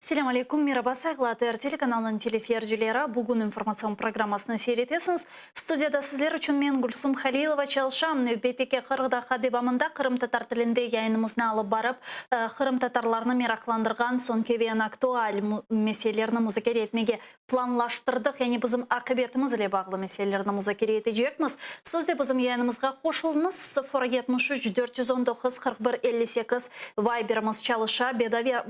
Selâm aleyküm, meraba, sayğılı ATR telekanalınıñ teleseyircileri! Bugün informatsion programmasını seyir etesiñiz. Studiyada sizler içün men, Gülsum Halilova, çalışam. Nevbetteki 40 daqqa devamında qırımtatar tilinde yayınımıznı alıp barıp, qırımtatarlarnı meraqlandırğan soñki ve eñ aktual meselelerni muzakere etmege planlaştırdıq, yani bizim aqibetimiz ile bağlı meselelerni muzakere etecekmiz. Siz de bizim yayınımızğa qoşuluñız, 0 73 419 41 58 Viberimiz çalışa,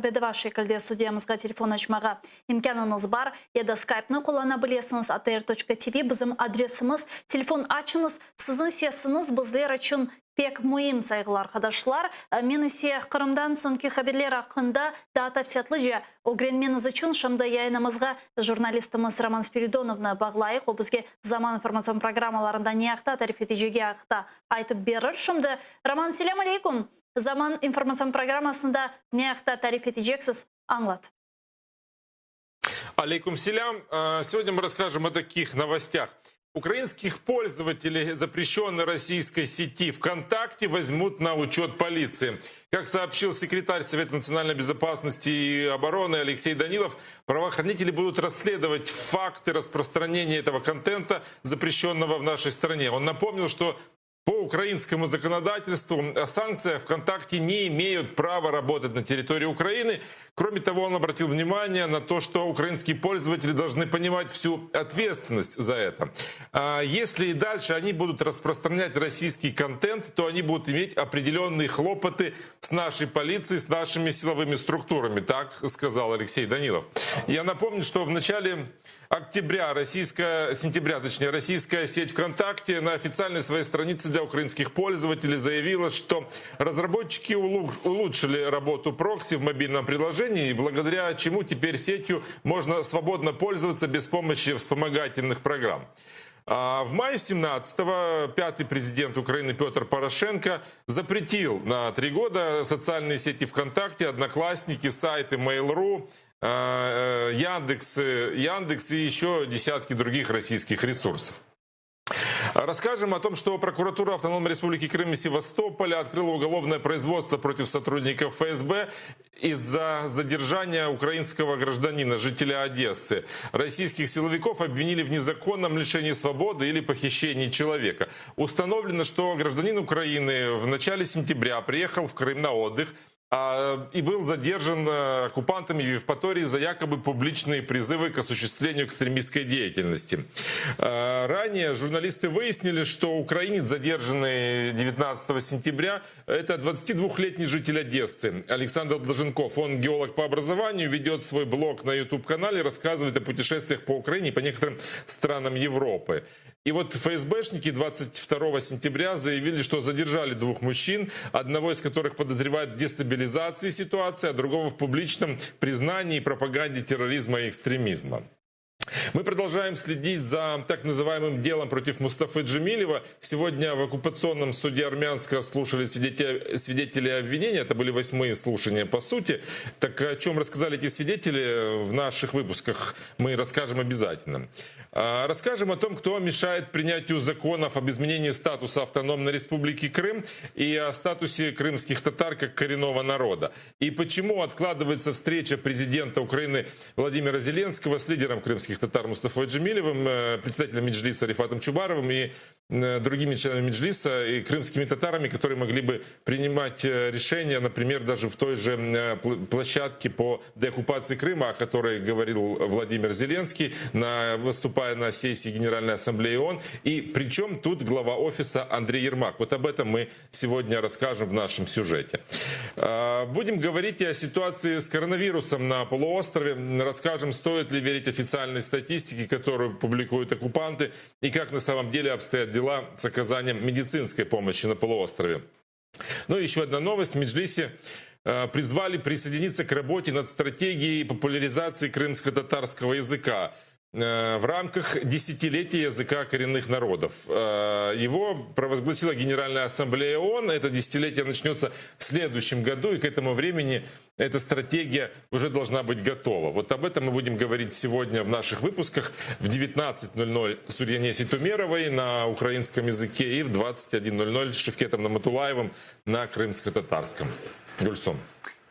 bedava şekilde studiyamızğa telefon açmağa imkânıñız bar, ya da Skype-nı qullana bilesiñiz, atr.tv bizim adresimiz, telefon açıñız, siziñ sesiñiz bizler içün Pek müim, sayğılı arqadaşlar. Men ise Qırımdan soñki haberler aqqında daa tafsilâtlıca ögrenmeniz içün şimdi yayınımızğa jurnalistimiz Roman Spiridonovnı bağlayıq. O bizge Zaman informatsion programmalarında ne aqta tarif etecegi aqta aytıp berir. Şimdi, Roman, selâm aleyküm! Zaman informatsion programmasında ne aqta tarif eteceksiz, añlat. Aleyküm selâm. Сегодня мы расскажем о таких новостях. Украинских пользователей запрещенной российской сети ВКонтакте возьмут на учет полиции. Как сообщил секретарь Совета национальной безопасности и обороны Алексей Данилов, правоохранители будут расследовать факты распространения этого контента, запрещенного в нашей стране. Он напомнил, что по украинскому законодательству о санкциях ВКонтакте не имеют права работать на территории Украины. Кроме того, он обратил внимание на то, что украинские пользователи должны понимать всю ответственность за это. А если и дальше они будут распространять российский контент, то они будут иметь определенные хлопоты с нашей полицией, с нашими силовыми структурами, так сказал Алексей Данилов. Я напомню, что в начале октября, российская, сентября, точнее, российская сеть ВКонтакте на официальной своей странице для украинских пользователей заявила, что разработчики улучшили работу прокси в мобильном приложении, благодаря чему теперь сетью можно свободно пользоваться без помощи вспомогательных программ. А в мае 17-го пятый президент Украины Петр Порошенко запретил на три года социальные сети ВКонтакте, Одноклассники, сайты Mail.ru, Яндекс, Яндекс и еще десятки других российских ресурсов. Расскажем о том, что прокуратура Автономной Республики Крым и Севастополя открыла уголовное производство против сотрудников ФСБ из-за задержания украинского гражданина, жителя Одессы. Российских силовиков обвинили в незаконном лишении свободы или похищении человека. Установлено, что гражданин Украины в начале сентября приехал в Крым на отдых – и был задержан э, оккупантами в Евпатории за якобы публичные призывы к осуществлению экстремистской деятельности. Э, ранее журналисты выяснили, что украинец, задержанный 19 сентября, это 22-летний житель Одессы Александр Долженков. Он геолог по образованию, ведет свой блог на YouTube-канале, рассказывает о путешествиях по Украине и по некоторым странам Европы. И вот ФСБшники 22 сентября заявили, что задержали двух мужчин, одного из которых подозревают в дестабилизации ситуации, а другого в публичном признании и пропаганде терроризма и экстремизма. Мы продолжаем следить за так называемым делом против Мустафы Джемилева. Сегодня в оккупационном суде Армянска слушали свидетели, свидетели обвинения. Это были восьмые слушания по сути. Так о чем рассказали эти свидетели в наших выпусках мы расскажем обязательно. А, расскажем о том, кто мешает принятию законов об изменении статуса Автономной Республики Крым и о статусе крымских татар как коренного народа. И почему откладывается встреча президента Украины Владимира Зеленского с лидером крымских татар Мустафой Джемилевым, э, председателем Меджлиса Рефатом Чубаровым и э, другими членами Меджлиса и крымскими татарами, которые могли бы принимать э, решения, например, даже в той же площадке по деоккупации Крыма, о которой говорил Владимир Зеленский, на, выступая на сессии Генеральной Ассамблеи ООН. И причем тут глава офиса Андрей Ермак. Вот об этом мы сегодня расскажем в нашем сюжете. Будем говорить и о ситуации с коронавирусом на полуострове. Расскажем, стоит ли верить официальной статистике, которую публикуют оккупанты, и как на самом деле обстоят дела с оказанием медицинской помощи на полуострове. Ну и еще одна новость. В Меджлисе э, призвали присоединиться к работе над стратегией популяризации крымско-татарского языка э, в рамках десятилетия языка коренных народов. Э, его провозгласила Генеральная Ассамблея ООН. Это десятилетие начнется в следующем году, и к этому времени эта стратегия уже должна быть готова. Вот об этом мы будем говорить сегодня в наших выпусках в 19.00 с Урьянесей Тумеровой на украинском языке и в 21.00 с Шевкетом Наматулаевым на крымско-татарском. Гульсум.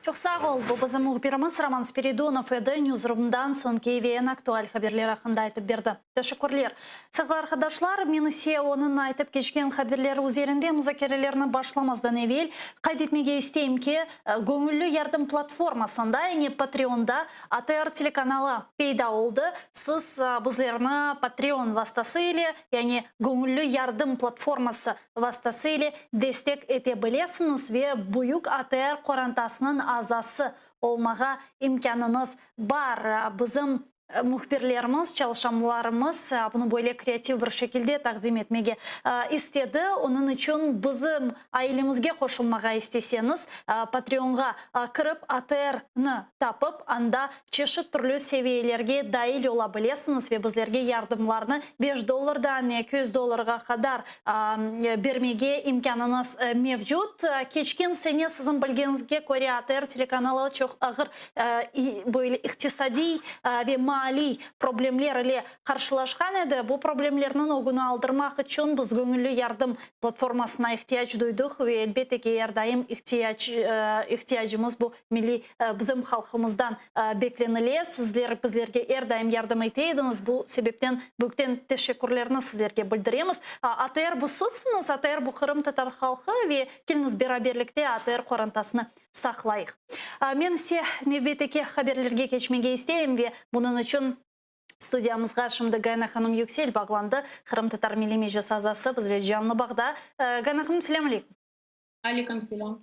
Çoq sağ ol. Bu bizim mühbirimiz Roman Spiridonov edi, Newsroom'dan soñki ve eñ aktual haberler aqqında aytıp berdi. Teşekkürler. Sayğılı arqadaşlar, men ise onıñ aytıp keçken haberleri üzerinde muzakerelerni başlamazdan evel qayd etmege isteyim ki, göñülli yardım platformasında, yani Patreonda ATR telekanalı peyda oldı. Siz bizlerni Patreon vastası ile, yani göñülli yardım platforması vastası ile destek ete bilesiñiz ve büyük ATR qorantasınıñ azası olmağa imkânıñız bar. Bizim mühbirlerimiz, çalışanlarımız bunı böyle kreativ bir şekilde taqdim etmege istedi. Onıñ içün bizim ailemizge qoşulmağa isteseñiz, Patreonğa kirip, ATR-nı tapıp, anda çeşit türlü seviyelerge dail ola bilesiñiz ve bizlerge yardımlarnı beş dollardan 200 dollarğa qadar bermege imkânıñız mevcut. Keçken sene, siziñ bilgeniñizge köre, ATR telekanalı çoq ağır böyle iqtisadiy ve maaliy problemler ile qarşılaşqan edi. Bu problemlerniñ ögüni aldırmaq içün biz göñülli yardım platformasına ihtiyac duydıq ve, elbette ki, er daim ihtiyac ihtiyacımız bu milliy bizim halqımızdan beklenile. Sizler bizlerge er daim yardım ete ediñiz, bu sebepten büyükten teşekkürlerni sizlerge bildiremiz. ATR bu sizsiñiz, ATR bu qırımtatar halqı ve keliñiz beraberlikte ATR qorantasını saqlayıq. Men ise nevbetteki haberlerge keçmege isteyim ve bunıñ içün studiyamızğa şimdi Gayana hanım Yüksel bağlandı, Qırımtatar Milliy Meclisi azası, bizle canlı bağda. Gayana hanım, selâm aleyküm. Aleyküm selâm.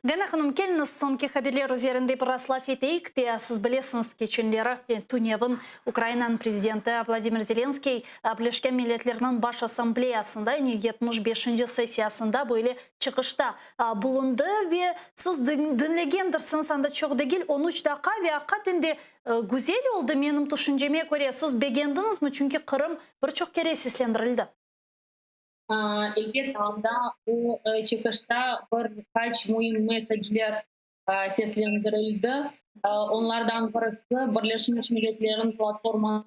Gayana hanım, keliñiz soñki haberler üzerinde biraz laf eteyik de, siz bilesiñiz, keçenleri, yani tünevin Ukrainanıñ prezidenti Vladimir Zelenskiy Birleşken Milletlerniñ Baş Assambleyasında, yani 75-nci sessiyasında böyle çıqışta bulundı ve siz diñlegendirsiñiz, anda çoq degil, on üç daqqa ve aqiqaten de güzel oldı, menim tüşünceme köre. Siz begendiñizmi? Çünki Qırım bir çoq kere seslendirildi. Elbet, anda bu çıqışta bir qaç müim mesajler seslendirildi. Onlardan birisi, Birleşmiş Milletlerniñ platforması.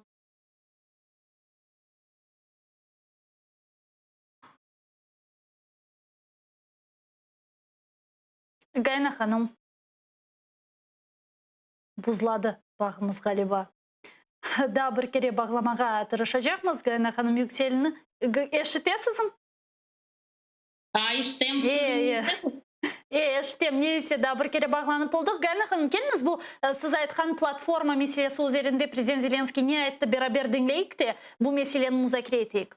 Gayana hanım, buzladı bağımız ğaliba. Daa bir kere bağlamağa tırışacaqmız Gayana hanım Yükselni. Eşitesizmi? Eşitem. E, eşitem. Neyse, daa bir kere bağlanıp oldıq. Gayana hanım, keliñiz bu siz aytqan platforma meselesi üzerinde prezident Zelenskiy ne ayttı beraber diñleyik de, bu meseleni muzakere eteyik.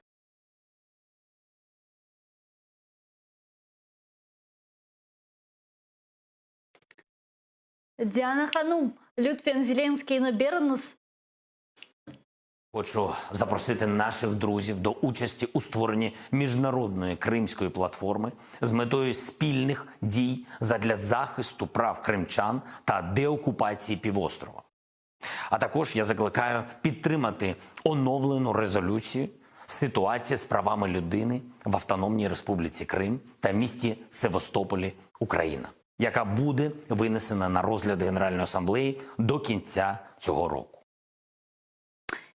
Diana hanum, lütfen Zelenskiyni beriñiz. Хочу запросити наших друзів до участі у створенні міжнародної кримської платформи з метою спільних дій задля захисту прав кримчан та деокупації півострова. А також я закликаю підтримати оновлену резолюцію Ситуація з правами людини в Автономній Республіці Крим та місті Севастополі, Україна, яка буде винесена на розгляд Генеральної Асамблеї до кінця цього року.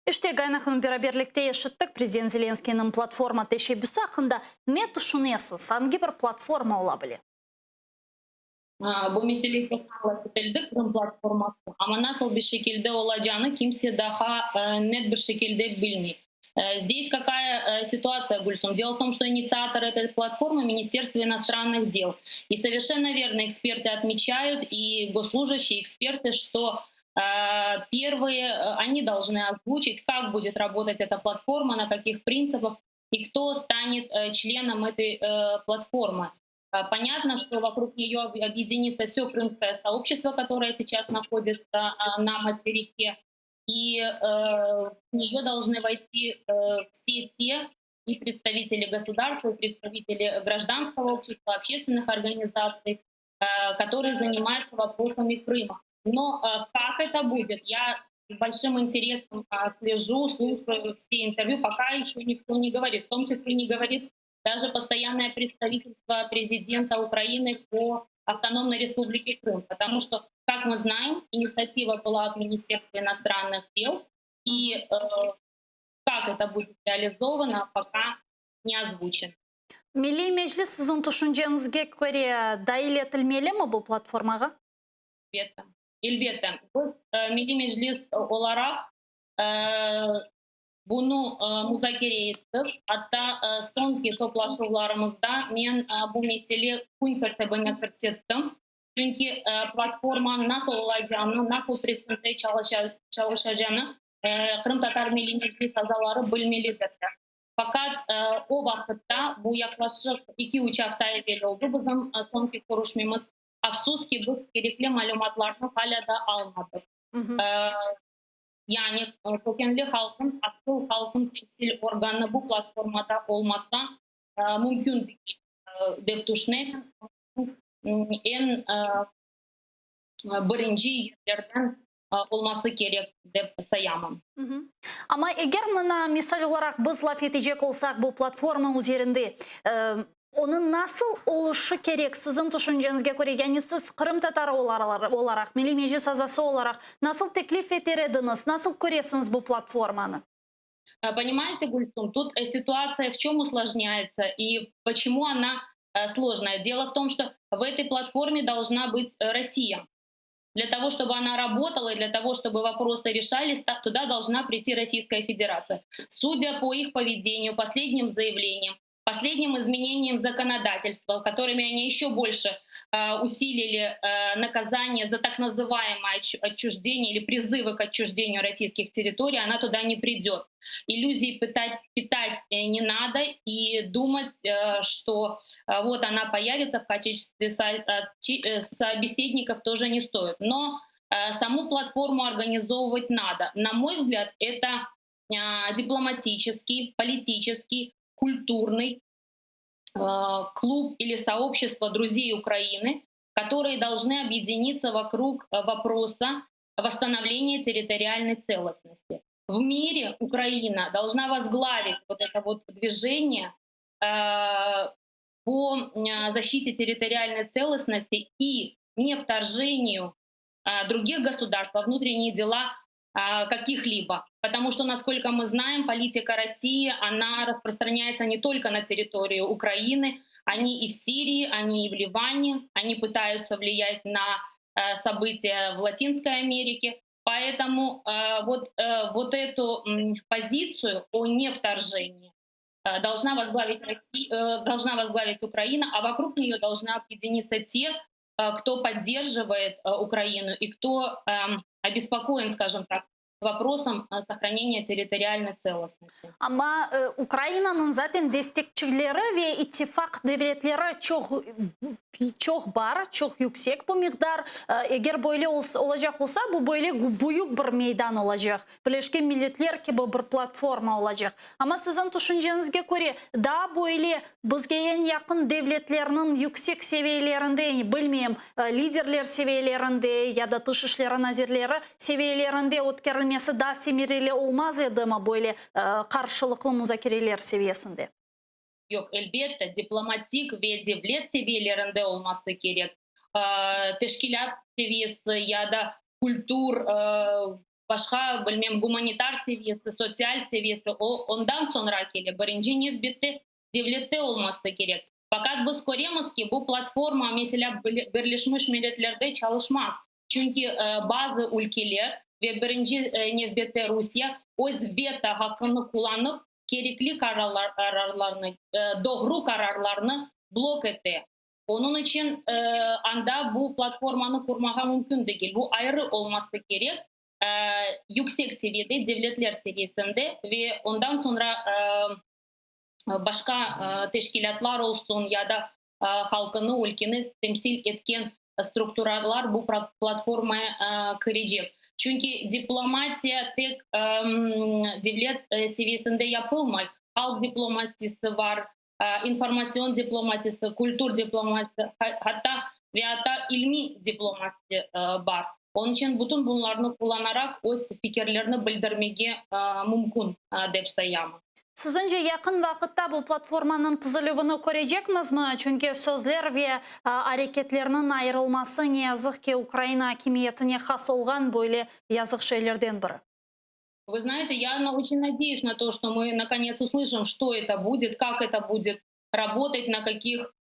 İşte, Gayana hanım, beraberlikte eşittik prezident Zelenskıynıñ platforma teşebbüsi aqqında. Ne tüşünesiz, angi bir platforma ola bile? Bu mesele çoqtan laf etildi, Qırım platforması, amma nasıl bir şekilde olacağını kimse daha net bir şekilde bilmey. Здесь какая ситуация, Гульсум? Дело в том, что инициатор этой платформы Министерство иностранных дел. И совершенно верно эксперты отмечают, и госслужащие, эксперты, что первые они должны озвучить, как будет работать эта платформа, на каких принципах и кто станет членом этой платформы. Понятно, что вокруг нее объединится все крымское сообщество, которое сейчас находится на материке, и в нее должны войти все те и представители государства, и представители гражданского общества, общественных организаций, которые занимаются вопросами Крыма. Но как это будет, я с большим интересом слежу, слушаю все интервью, пока еще никто не говорит, в том числе не говорит даже постоянное представительство президента Украины по Автономной Республике Крым, потому что, как мы знаем, инициатива была от Министерства иностранных дел, и как это будет реализовано, пока не озвучено. Milliy Meclis siziñ tüşünceñizge köre dail etilmelimi bu platformağa? Elbette. Elbette. Biz Milliy Meclis olaraq bunı muzakere ettik. Atta soñki toplaşuvlarımızda men bu mesele kün tertibine kirsettim. Çünki platforma nasıl olacağını, nasıl pritsipte çalışacağını Qırımtatar Milliy Meclis azaları bilmelidirler. Faqat o vaqıtta, bu yaqlaşıq 2-3 afta evel oldı bizim soñki körüşmemiz, afsus ki, biz kerekli malümatlarnı alâ da almadıq. Yani kökenli halqın, asıl halqın temsil organı bu platformada olmasa mümkün degil, dep tüşünem. Eñ birinci yerlerden olması kerek, dep sayamın. Amma eger mına misal olaraq biz laf etecek olsaq bu platforma üzerinde, onıñ nasıl oluşı kerek siziñ tüşünceñizge köre? Yani siz qırımtatarı olaraq, Milliy Meclis azası olaraq nasıl teklif eter ediñiz, nasıl köresiñiz bu platformanı? Понимаете, Гульсум, тут ситуация в чем усложняется и почему она сложная? Дело в том, что в этой платформе должна быть Россия. Для того, чтобы она работала и для того, чтобы вопросы решались, туда должна прийти Российская Федерация. Судя по их поведению, последним заявлениям, последним изменениям законодательства, которыми они еще больше усилили наказание за так называемое отчуждение или призывы к отчуждению российских территорий, она туда не придет. Иллюзий питать не надо и думать, что вот она появится в качестве собеседников, тоже не стоит. Но саму платформу организовывать надо. На мой взгляд, это дипломатический, политический, культурный клуб или сообщество друзей Украины, которые должны объединиться вокруг вопроса восстановления территориальной целостности. В мире Украина должна возглавить вот это вот движение по защите территориальной целостности и не вторжению других государств во внутренние дела каких-либо. Потому что, насколько мы знаем, политика России, она распространяется не только на территорию Украины, они и в Сирии, они и в Ливане, они пытаются влиять на события в Латинской Америке. Поэтому вот эту позицию о невторжении должна возглавить Россия, должна возглавить Украина, а вокруг нее должны объединиться те, кто поддерживает Украину и кто обеспокоен, скажем так, вопросом сохранения территориальной целостности. Amma Ukrainanıñ zaten destekçileri ve ittifaq devletleri çoq çoq bar, çoq yüksek bu miqdar. Eger böyle olacaq olsa, bu böyle büyük bir meydan olacaq. Birleşken Milletler kibi bir platforma olacaq. Amma siziñ tüşünceñizge köre, daa böyle bizge eñ yaqın devletlerniñ yüksek seviyelerinde, bilmeyim, liderler seviyelerinde ya da tış işleri nazirleri seviyelerinde ötkerilmesi daa semereli olmaz edimi böyle qarşılıqlı muzakereler seviyesinde? Yoq, elbette, diplomatik ve devlet seviyelerinde olması kerek. Teşkilât seviyesi ya da kültür, başqa, bilmem, gumanitar seviyesi, sotsial seviyesi, o ondan soñra kele. Birinci nevbette devlette olması kerek. Faqat biz köremiz ki, bu platforma, meselâ, Birleşmiş Milletlerde çalışmaz. Çünki bazı ülkeler ve birinci nevbette Rusiye öz veto haqqını qullanıp, kerekli qararlarnı, doğru qararlarnı blok ete. Onıñ içün anda bu platformanı qurmağa mümkün degil. Bu ayrı olması kerek, yüksek seviyede, devletler seviyesinde ve ondan soñra başqa teşkilâtlar olsun ya da halqını, ülkeni temsil etken strukturalar bu platformaya kirecek. Çünki diplomatiya tek devlet seviyesinde yapılmay. Halq diplomatiyası bar, informatsion diplomatiyası, kültür diplomatiyası, hatta ve atta ilmiy diplomatiya bar. Onıñ içün bütün bunlarnı qullanaraq öz fikirlerini bildirmege mümkün, dep sayamın. Siziñce yaqın vaqıtta bu platformanıñ tizilüvini körecekmizmi? Çünki sözler ve areketlerniñ ayırılması ne yazıq ki Ukraina akimiyetine has olğan böyle yazıq şeylerden biri. Вы знаете, я очень надеюсь на то, что мы наконец услышим, что это будет, как это будет работать, на каких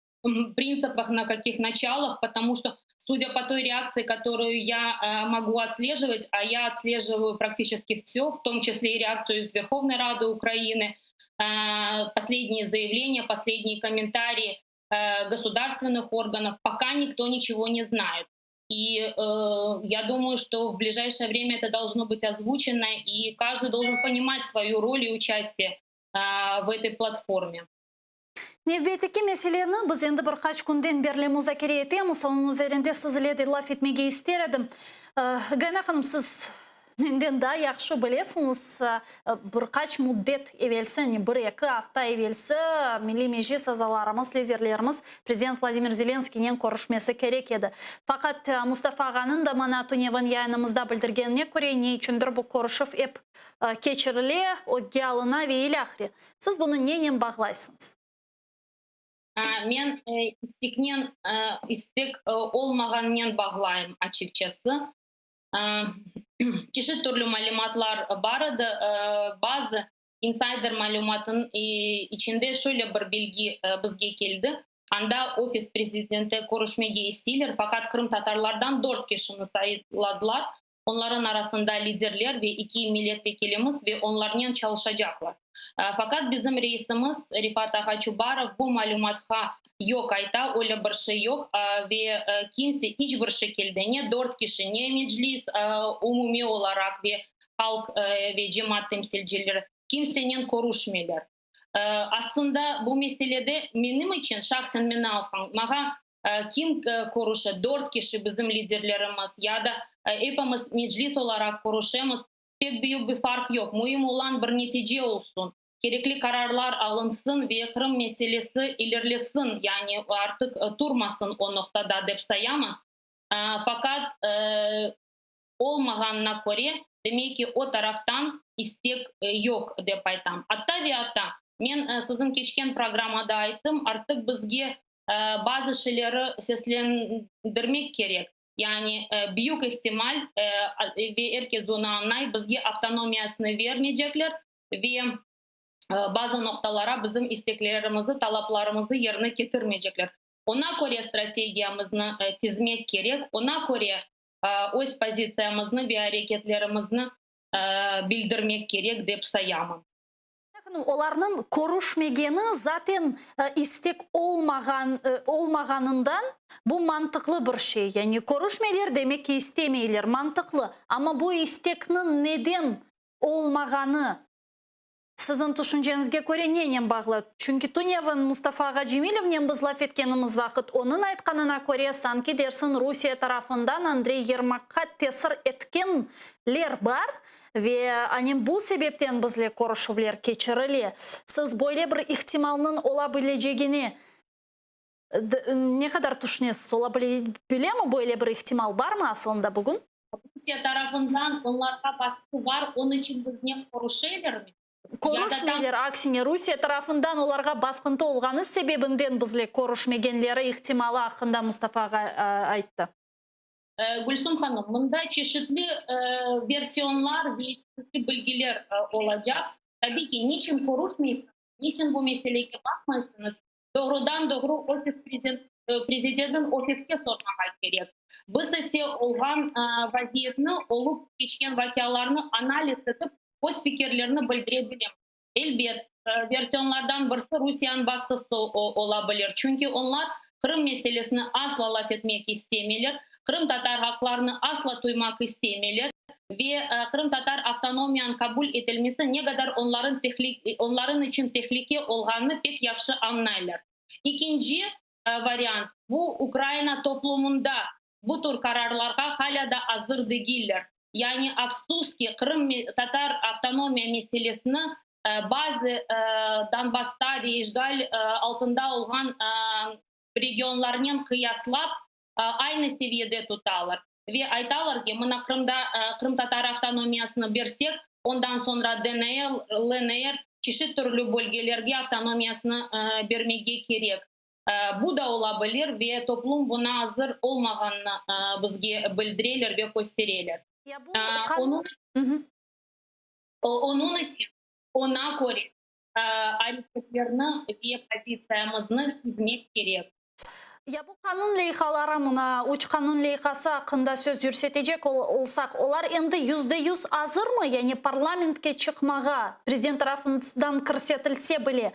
принципах, на каких началах, потому что Судя по той реакции, которую я могу отслеживать, а я отслеживаю практически все, в том числе и реакцию из Верховной Рады Украины, последние заявления, последние комментарии государственных органов, пока никто ничего не знает. И э, я думаю, что в ближайшее время это должно быть озвучено, и каждый должен понимать свою роль и участие э, в этой платформе. Nevbetteki meseleni biz endi bir qaç künden berli muzakere etemiz, onıñ üzerinde siz ile de laf etmege ister edim. Gayana hanım, siz menden daa yahşı bilesiñiz, bir qaç müddet evelsi, yani bir-eki afta evelsi Milliy Meclis azalarımız, liderlerimiz prezident Vladimir Zelenskiynen körüşmesi kerek edi. Faqat Mustafa ağanıñ da maña tünevin yayınımızda bildirgenine köre, ne içündir bu körüşüv ep keçirile, ögge alına ve ilâhre. Siz bunı nenen bağlaysıñız? Men isteknen, istek olmağanınen bağlayım, açıkçası. Çeşit türlü malümatlar bar edi. Bazı insider malümatınıñ içinde şöyle bir bilgi bizge keldi. Anda ofis prezidenti körüşmege isteyler, faqat qırımtatarlardan dört kişini sayladılar. Onların arasında liderler ve iki milletvekilimiz ve onlarnen çalışacaqlar. Faqat bizim reisimiz Refat ağa Çubarov bu malümatqa yoq ayta, öyle bir şey yoq ve kimse iç bir şekilde ne dört kişi, ne Meclis umumiy olaraq ve halq ve cemaat temsilcileri kimsenen körüşmeyler. Aslında bu meselede menim içün, şahsen meni alsañ, maña kim körüşe, dört kişi bizim liderlerimiz ya da epimiz Meclis olaraq körüşemiz, pek büyük bir farq yoq. Müim olan bir netice olsun, kerekli qararlar alınsın ve Qırım meselesi ilerlesin, yani artıq turmasın o noqtada dep sayamın. Faqat olmağanına köre, demek ki, o taraftan istek yoq, dep aytam. Atta ve atta, men siziñ keçken programmada ayttım, artıq bizge bazı şeyleri seslendirmek kerek. Yani, büyük ihtimal, ve er kes onı añlay, bizge avtonomiyasını vermeycekler ve bazı noqtalara bizim isteklerimizi, talaplarımızı yerine ketirmeycekler. Oña köre strategiyamıznı tizmek kerek, oña köre öz pozitsiyamıznı ve areketlerimizni bildirmek kerek, dep sayamın. Olarnıñ körüşmegeni zaten istek olmağan olmağanından bu mantıqlı bir şey. Yani körüşmeyler, demek ki, istemeyler, mantıqlı. Amma bu istekniñ neden olmağanı Siziñ tüşünceñizge köre nenen bağlı? Çünki tünevin Mustafa ağa Cemilevnen biz laf etkenimiz vaqıt, onıñ aytqanına köre, sanki dersiñ Rusiye tarafından Andrey Yermakqa tesir etkenler bar ve anem bu sebepten bizle körüşüvler keçirile. Siz böyle bir ihtimalnıñ ola bilecegine ne qadar tüşünesiz? Ola bilemi böyle bir ihtimal barmı asılında bugün? Rusiye tarafından onlarğa basqı bar, onıñ içün biznen körüşelermi? Körüşmeyler, aksine, Rusiye tarafından olarğa basqıntı olğanı sebebinden bizle körüşmegenleri ihtimalı aqqında Mustafa ağa ayttı. Gülsum hanım, mında çeşitli versiyonlar ve çeşitli bilgiler olacaq. Tabiy ki, niçün körüşmeysiñiz, niçün bu meselege baqmaysıñız, Doğrudan-doğru ofis prezidentniñ ofiske sormağa kerek. Biz ise olğan vaziyetni, olıp keçken vaqialarnı analiz etip, öz fikirlerini bildire bilemiz. Elbet, versiyonlardan birisi Rusiyanıñ basqısı ola bilir, çünki onlar Qırım meselesini asla laf etmek istemeyler, qırımtatar aqlarını asla tuymaq istemeyler ve qırımtatar avtonomiyanıñ qabul etilmesi ne qadar onların onların içün tehlike olğanını pek yahşı añlaylar. İkinci variant, bu Ukraina toplumında bu tür qararlarğa halâ da azır degiller. Yani, afsus ki, Qırım tatar avtonomiya meselesini bazı Donbassta ve işğal altında olğan regionlarnen qıyaslap, aynı seviyede tutalar. Ve aytalar ki, mına Qırımda qırımtatar avtonomiyasını bersek, ondan soñra DNR, LNR, çeşit türlü bölgelerge avtonomiyasını bermege kerek. Bu da ola bilir ve toplum buna azır olmağanını bizge bildireler ve köstereler. Onıñ içün oña köre areketlerni ve pozitsiyamıznı tizmek kerek. Ya bu qanun leyhaları, mına, üç qanun leyhası aqqında söz yürsetecek olsaq, olar endi %100 azırmı, yani parlamentke çıqmağa, prezident tarafından kirsetilse bile,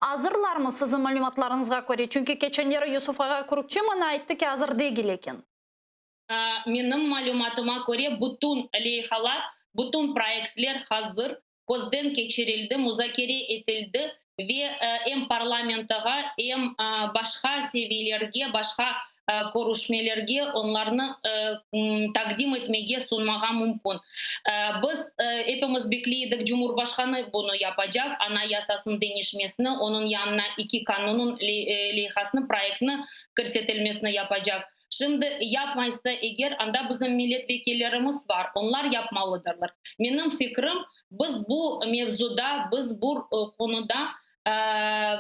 azırlarmı siziñ malümatlarıñızğa köre? Çünki keçenleri Yusuf ağa Kürkçi maña ayttı ki, azır degil eken. Menim malümatıma köre, bütün leyhalar, bütün proyektler hazır, közden keçirildi, muzakere etildi ve em parlamentoğa, em başqa seviylerge, başqa körüşmelerge onlarnı taqdim etmege, sunmağa mümkün. Biz epimiz bekley edik, Cumhurbaşqanı bunı yapacaq, Anayasasınıñ deñişmesini, onıñ yanına iki qanunıñ leyhasını, proyektini kirsetilmesini yapacaq. Şimdi yapmaysa eger, anda bizim milletvekillerimiz var, onlar yapmalıdırlar. Menim fikrim, biz bu mevzuda, biz bu qonuda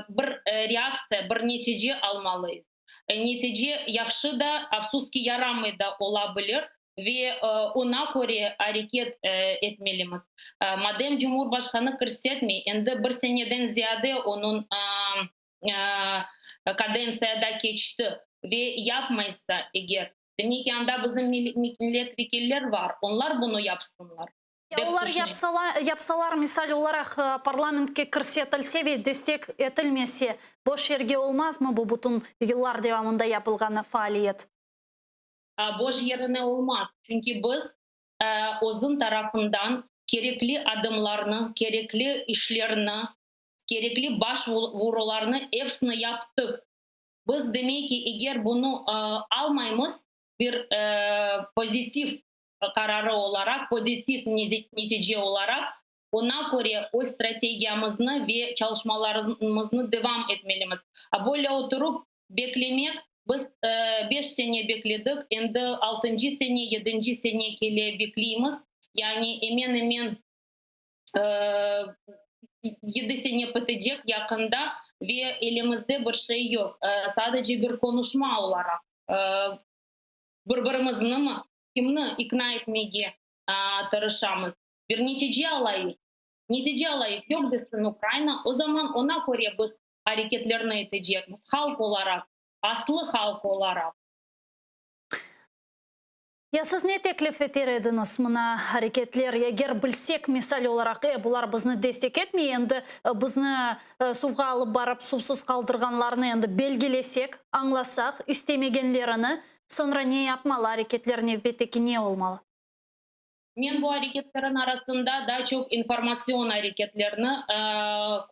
bir reaktsiya, bir netice almalıyız. Netice yahşı da, afsus ki, yaramay da ola bilir ve oña köre areket etmelimiz. Madem Cumhurbaşqanı kirsetmey, endi bir seneden ziyade onıñ kadentsiyada keçti ve yapmaysa eger, demek ki, anda bizim milletvekiller var, onlar bunı yapsınlar, Ya dep olar tüşünem. yapsalar, misal olaraq, parlamentke kirsetilse ve destek etilmese, boş yerge olmazmı bu bütün yıllar devamında yapılğan faaliyet? Boş yerine olmaz, çünki biz özün tarafından kerekli adımlarnı, kerekli işlerni kerekli baş vurularnı epsini yaptıq. Biz, demek ki, eger bunı almaymız bir pozitiv qararı olaraq, pozitiv netice olaraq, oña köre öz strategiyamıznı ve çalışmalarımıznı devam etmelimiz. Böyle oturıp beklemek, biz beş sene bekledik, endi altıncı sene, yedinci sene kele bekleymiz, yani emen-emen Yedi sene bitecek yaqında ve elimizde bir şey yoq. Sadece bir qonuşma olaraq, bir-birimiznimi, kimni ikna etmege tırışamız. Bir netice alayıq, netice alayıq, yoq desin Ukraina, o zaman oña köre biz areketlerni etecekmiz, halq olaraq, aslı halq olaraq. Ya siz ne teklif eter ediñiz mına areketler, eger bilsek, misal olaraq, e, bular bizni destek etmey, endi bizni suvğa alıp barıp suvsuz qaldırğanlarnı endi belgilesek, añlasaq, istemegenlerini, soñra ne yapmalı, areketler nevbetteki ne olmalı? Men bu areketlerin arasında daa çoq informatsion areketlerni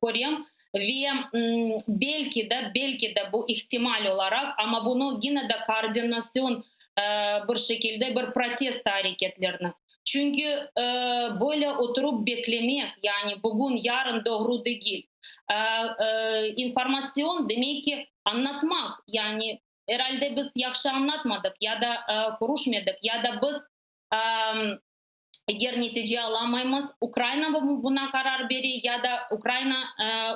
körem ve belki de, belki de bu ihtimal olaraq, amma bunı yine de koordinasyon bir şekilde bir protesto areketlerni. Çünki böyle oturıp beklemek, yani bugün, yarın doğru degil. İnformatsion, demek ki, añlatmaq, yani er alde biz yahşı añlatmadıq ya da körüşmedik, ya da biz Eger netice alamaymız, Ukraina buna qarar bere ya da Ukraina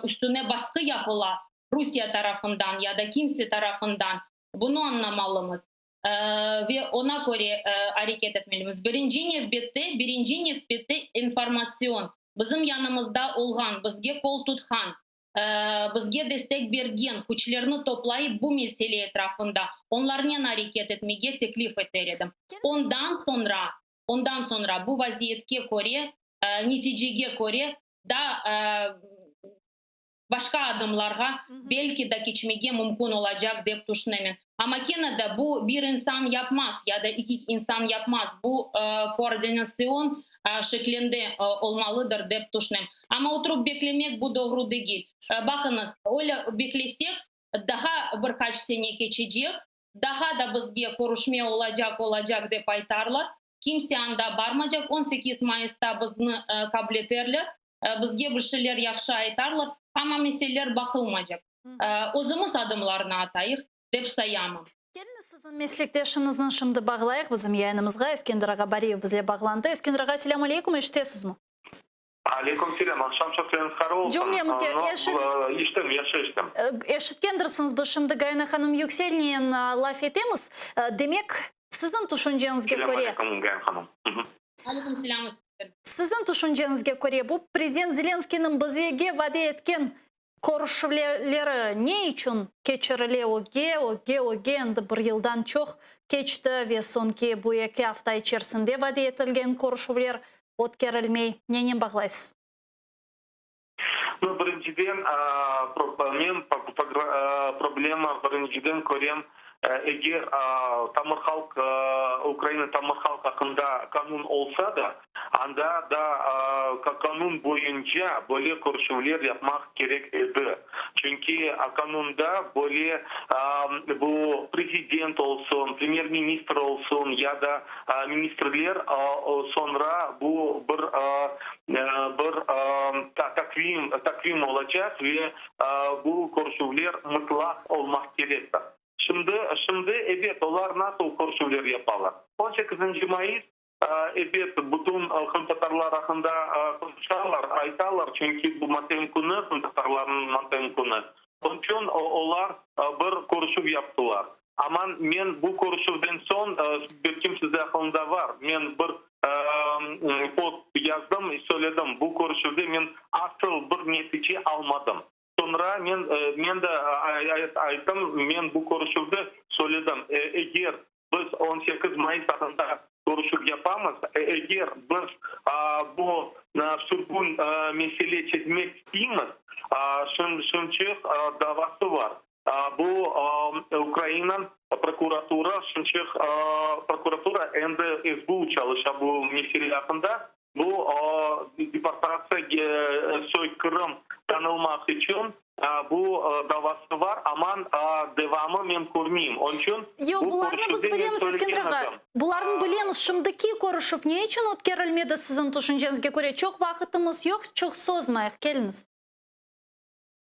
üstüne basqı yapıla Rusiye tarafından ya da kimse tarafından, bunı añlamalımız ve oña köre areket etmelimiz. Birinci nevbette, birinci nevbette informatsion, bizim yanımızda olğan, bizge qol tutqan, bizge destek bergen küçlerni toplayıp bu mesele etrafında onlarnen areket etmege teklif eter edim. Ondan soñra, ondan soñra bu vaziyetke köre, neticege köre daa başqa adımlarğa belki de keçmege mümkün olacaq dep tüşünemen. Amma kene de bu bir insan yapmaz ya da iki insan yapmaz, bu koordinasyon şeklinde olmalıdır dep tüşünem. Amma oturıp beklemek bu doğru degil. Baqıñız, öyle beklesek, daha bir qaç sene keçecek, daha da bizge körüşme olacaq, olacaq dep aytarlar. Kimse anda barmacaq. 18 mayısta bizni qabul eterler, bizge bir şeyler yahşı aytarlar, amma meseleler baqılmacaq. Özümiz adımlarnı atayıq, dep sayamım. Keliñiz, siziñ meslekdeşiñizni şimdi bağlayıq bizim yayınımızğa. Eskender ağa Bariyev bizle bağlandı. Eskender ağa, selâm aleyküm, eşitesizmi? Aleyküm selâm, aqşam çoqlarıñız hayır olsun. Cümlemizge eşit. Eşitem, yahşı eşitem. Eşitkendirsiñiz, biz şimdi Gayana hanım Yükselnen laf etemiz. Demek, siziñ tüşünceñizge Selâm köre. aleyküm, Gayana hanım. Aleyküm selâm, Eskender. Siziñ tüşünceñizge köre, bu prezident Zelenskıynıñ bizge vade etken. körüşüvleri ne içün keçirile ögge, ögge, ögge, endi bir yıldan çoq keçti ve soñki bu eki afta içerisinde vade etilgen körüşüvler ötkerilmey, nenen bağlaysız? Nu, birinciden, men problema birinciden körem, eger tamır halq, Ukraina tamır halq aqqında qanun olsa da, anda da qanun boyunca böyle körüşüvler yapmaq kerek edi. Çünki qanunda böyle bu prezident olsun, premyer-ministr olsun ya da ministrler soñra bu bir bir taqvim taqvim olacaq ve bu körüşüvler mıtlaq olmaq kerektir. Şimdi, şimdi, ebet, olar nasıl körüşüvler yapalar? On sekizinci mayıs, ebet, bütün qırımtatarlar aqqında qonuşalar, aytalar, çünki bu matem künü, qırımtatarlarnıñ matem künü. Onıñ içün olar bir körüşüv yaptılar. Aman, men bu körüşüvden soñ, belkim sizde aqılında var, men bir post yazdım, söyledim, bu körüşüvde men asıl bir netice almadım. Soñra men, men de ayttım, men bu körüşüvde söyledim, eger biz 18 mayıs aqqında körüşüv yapamız, eger biz bu sürgün mesele çezmek isteymiz, şimçıq davası bar. Bu Ukraina prokuratura, şimçıq prokuratura endi SBU çalışa bu mesele aqqında. Bu deportatsiya, soyqırım tanılmaq içün bu davası bar, aman devamı men körmeyim. Onıñ içün Yoq, bu bularnı biz körüşüvde men bilemiz, söylegen Eskender ağa. edim. Bularnı bilemiz. Şimdiki körüşüv ne içün ötkerilmedi siziñ tüşünceñizge köre? Çoq vaqıtımız yoq, çoq sozmayıq. Keliñiz.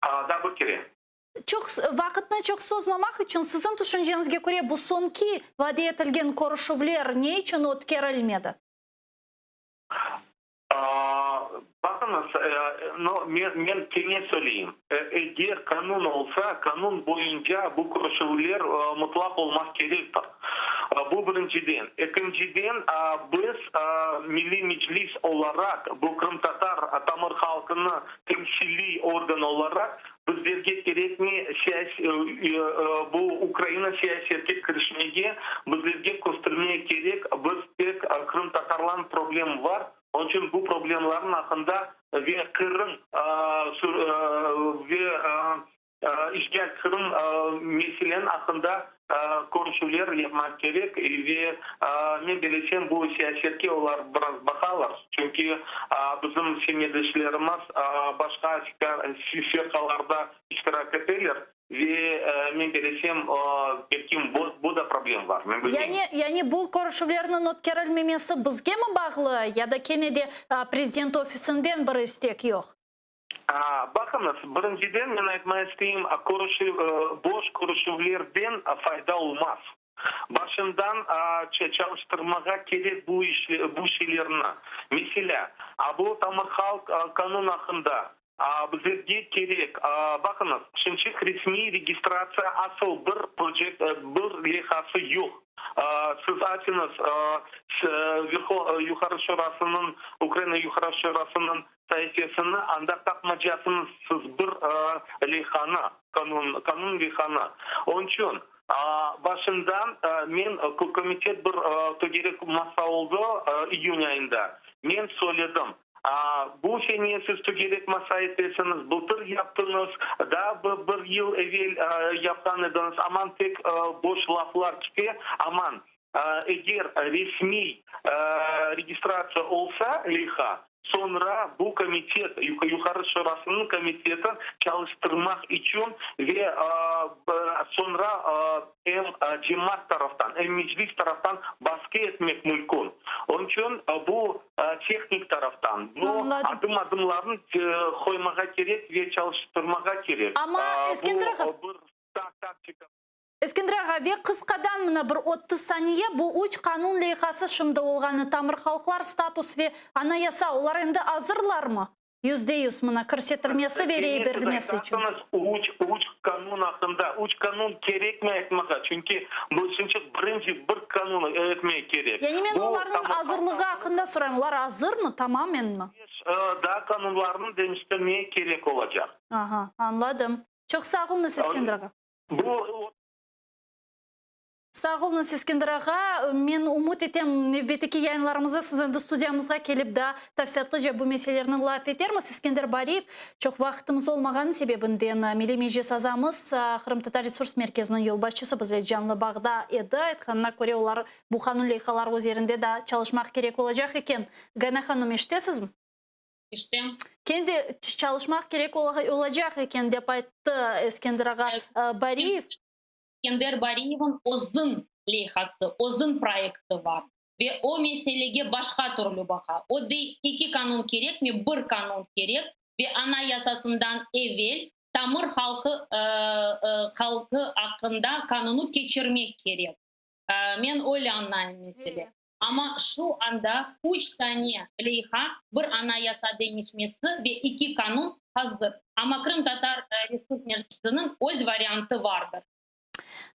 Daa bir kere. Çoq vaqıtnı çoq sozmamaq içün, siziñ tüşünceñizge köre, bu soñki vade etilgen körüşüvler ne içün ötkerilmedi? Baqıñız, no, men, men kene söyleyim, eger qanun olsa, qanun boyunca bu körüşüvler mıtlaq olmaq kerektir. Bu birinciden. Ekinciden, biz Milliy Meclis olaraq, bu qırımtatar tamır halqını temsiliy organ olaraq, bizlerge kerekmi bu Ukraina siyasetke kirişmege, bizlerge köstermege kerek, biz tek qırımtatarlan problem bar, onıñ içün bu problemlarnıñ aqqında ve Qırım ve İşğal Qırım meseleniñ aqqında körüşüvler yapmaq kerek ve men bilesem, bu siyasetke olar biraz baqalar, çünki bizim semetdeşlerimiz başqa firqalarda iştirak eteler ve men bilesem, belkim bu da problem bar, men bilmeyim. Yani, yani bu körüşüvlerniñ ötkerilmemesi bizgemi bağlı ya da kene de prezident ofisinden bir istek yoq? Baqıñız, birinciden men aytmağa isteyim, körüşüv, boş körüşüvlerden fayda olmaz. Başından çalıştırmağa kerek bu iş, bu şeylerni. Meselâ, bu tamır halq qanun aqqında bizlerge kerek. Baqıñız, şimşek resmiy registratsiya asıl bir projekt, bir leyhası yoq. Siz aytıñız, Yuqarı Şurasınıñ, Ukraina Yuqarı Şurasınıñ saifesini, anda tapmacasıñız siz bir leyhanı, qanun, qanun leyhanı. Onıñ içün başından men, komitet bir tögerek masa oldı iyün ayında, men söyledim, bu sene siz tögerek masa etesiñiz, bıltır yaptıñız, daa bir yıl evel yapqan ediñiz, aman tek boş laflar kete, aman Eger resmiy registratsiya olsa leyha, soñra bu komitet, Yuqarı Şurasınıñ komiteti çalıştırmaq içün ve soñra em cemaat taraftan, em Meclis taraftan basqı etmek mümkün. Onıñ içün bu tehnik taraftan, bu adım-adımlarnı qoymağa kerek ve çalıştırmağa kerek. Amma, Eskender ağa. Bu bir taktika. Eskender ağa, ve qısqadan mına bir 30 saniye, bu üç qanun leyhası şimdi olğanı tamır halqlar, status ve anayasa, olar endi azırlarmı? %100 mına kirsetilmesi ve rey berilmesi içün. Üç, üç qanun aqqında, üç qanun kerekmi aytmağa, çünki bu çünki birinci bir qanun etmek kerek. Yani men olarnıñ azırlığı aqqında sorayım, olar azırmı, tamamenmi? daa qanunlarnı deñiştirmege kerek olacaq. Aha, añladım. Çoq sağ oluñız, Eskender ağa. Bu. Sağ oluñız, Eskender ağa. Men ümüt etem, nevbetteki yayınlarımızda siz endi studiyamızğa kelip daa tafsilâtlıca bu meselelerni laf etermiz. Eskender Bariyev, çoq vaqıtımız olmağanı sebebinden Milliy Meclis azamız, Qırımtatar Resurs Merkeziniñ yolbaşçısı bizle canlı bağda edi. Aytqanına köre, olar bu qanun leyhaları üzerinde daa çalışmaq kerek olacaq eken. Gayana hanım, eşitesizmi? Eşitem. Kendi çalışmaq kerek olacaq eken, dep ayttı Eskender ağa Bariyev. Eskender Bariyevniñ özüñ leyhası, özüñ proyekti bar ve o meselege başqa türlü baqa. O dey, eki qanun kerekmey, bir qanun kerek ve Anayasasından evel tamır halqı halqı aqqında qanunı keçirmek kerek. Men öyle añlayım mesele. Amma şu anda üç tane leyha, bir Anayasa deñişmesi ve eki qanun hazır. Amma Qırımtatar resurs merkeziniñ öz variantı vardır.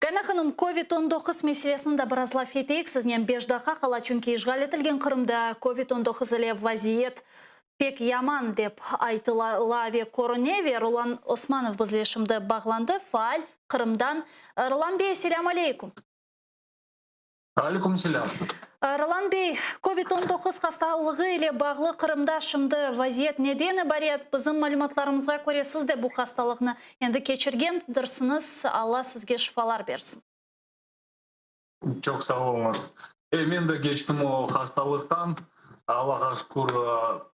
Gayana hanım, Covid 19 meselesini da biraz laf eteyik siznen, beş daqqa qala, çünki işğal etilgen Qırımda Covid 19 ile vaziyet pek yaman dep aytıla ve körüne ve Rolan Osmanov bizle şimdi bağlandı, faal Qırımdan. Rolan bey, selâm aleyküm. Aleyküm selâm. Rolan bey, Covid 19 hastalığı ile bağlı Qırımda şimdi vaziyet neden ibaret? Bizim malümatlarımızğa köre, siz de bu hastalıqnı endi keçirgendirsiñiz. Alla sizge şifalar bersin. Çoq sağ oluñız. E, men de keçtim o hastalıqtan. Allağa şükür,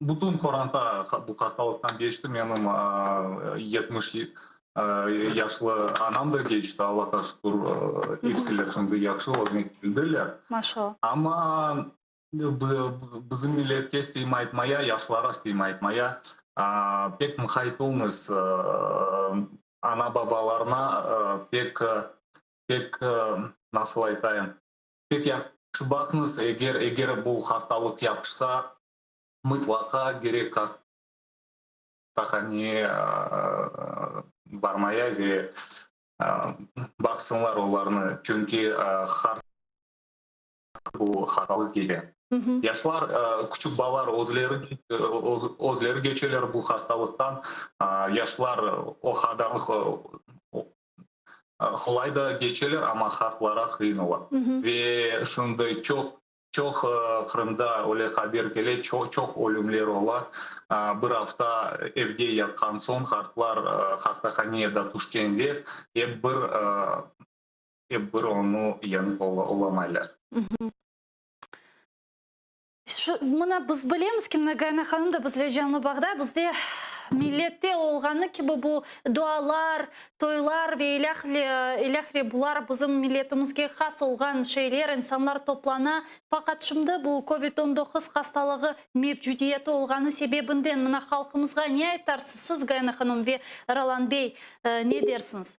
bütün qoranta bu hastalıqtan keçti. Menim 70 Yaşlı anam da keçti, Allahqa şükür, episiler şimdi yahşı, ögüne keldiler. Maşallah. Amma bizim milletke isteyim aytmaya, yaşlara isteyim aytmaya, pek muqayt oluñız, ana-babalarına pek, pek, nasıl aytayım, pek yahşı baqıñız, eger, eger bu hastalıq yapışsa, mıtlaqa kerek hastahaneye barmaya ve baqsınlar olarnı, çünki hart bu hatalıq kele. Yaşlar, küçük balalar özleri özleri keçeler bu hastalıqtan, yaşlar o qadarlıq qolay da keçeler, amma hartlara qıyın ola. Ve şimdi çoq Çoq Qırımda öyle haber kele, çoq ölümler ola. Bir afta evde yatqan soñ qartlar hastahaneye da tüşkende ep bir, ep bir onı yeñip olamaylar. Şu, mına biz bilemiz ki, mına Gayana hanım da bizle canlı bağda, bizde millette olğanı kibi bu dualar, toylar ve ilâhre, ilâhre bular bizim milletimizge has olğan şeyler, insanlar toplana. Faqat şimdi bu kovid 19 hastalığı mevcudiyeti olğanı sebebinden mına halqımızğa ne aytarsız siz, Gayana hanım ve Rolan bey, ne dersiñiz?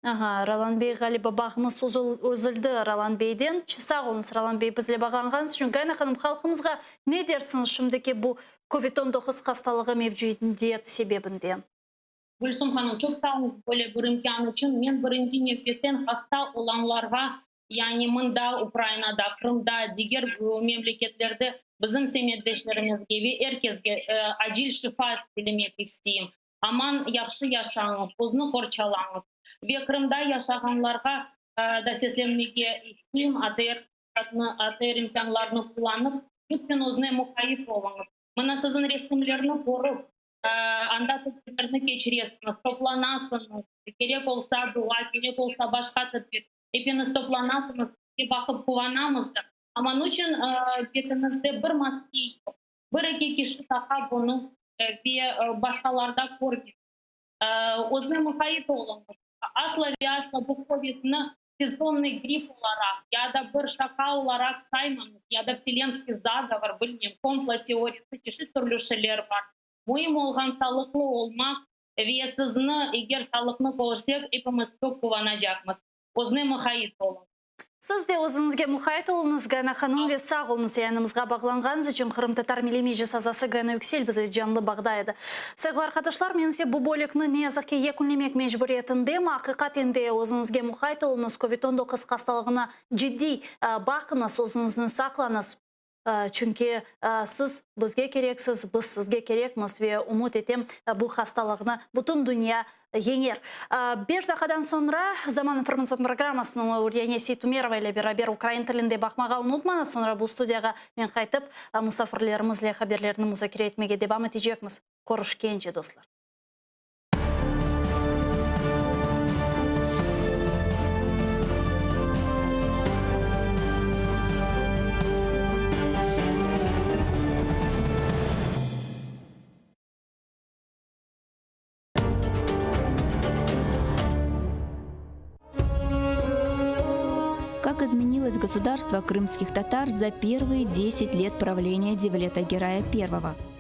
Aha, Rolan bey, ğaliba bağımız üzüldi Rolan beyden. Sağ oluñız, Rolan bey, bizle bağlanğanıñız içün. Gayana hanım, halqımızğa ne dersiñiz şimdiki bu kovid 19 hastalığı mevcudiyeti sebebinden? Gülsum hanım, çoq sağ oluñız böyle bir imkân içün. Men birinci nevbetten hasta olanlarğa, yani mında, Ukrainada, Qırımda, diger memleketlerde bizim semetdeşlerimizge ve er kesge acil şifa tilemek isteyim. Aman yahşı yaşañız, özni qorçalañız. Ve Qırımda yaşağanlarğa da seslenmege isteyim, ATR ATR imkânlarını qullanıp, lütfen özüne muqayıt oluñız. Mına siziñ resimlerni körip, anda tedbirlerni keçiresiñiz, toplanasıñız, kerek olsa dua, kerek olsa başqa tedbir, epiñiz toplanasıñız, sizge baqıp quvanamız da. Amma niçün betiñizde bir maske yoq? Bir-eki kişi taqa bunı ve başqalarda körmey. Özüne muqayıt oluñız. Asla ve asla bu kovidni sezonnıy gripp olaraq ya da bir şaqa olaraq saymañız, ya da vselenskiy zagovor, bilmem, komplo teoriyası, çeşit türlü şeyler bar. Müim olğan sağlıqlı olmaq ve sizni, eger sağlıqnı körsek, epimiz çoq quvanacaqmız. Özüne muqayıt oluñ. Siz de özüñizge muqayt oluñız, Gayana hanım, ve sağ oluñız yayınımızğa bağlanğanıñız içün. Qırımtatar Milliy Meclis azası Gayana Yüksel bizle canlı bağda edi. Sayğılı arqadaşlar, men ise bu bölükni ne yazıq ki yekünlemek mecburiyetindem. Aqiqaten de özüñizge muqayt oluñız, kovid 19 hastalığına ciddiy baqıñız, özüñizni saqlañız. Çünki siz bizge kereksiz, biz sizge kerekmiz ve ümüt etem, bu hastalıqnı bütün dünya yeñer. Beş daqqadan soñra Zaman informatsion programmasınıñ Uryane Seytumerova ile beraber ukrain tilinde baqmağa unutmañız. Soñra bu studiyağa men qaytıp, musafirlerimizle haberlerni muzakere etmege devam etecekmiz. Körüşkence, dostlar. Как изменилось государство крымских татар за первые 10 лет правления Девлета Герая I?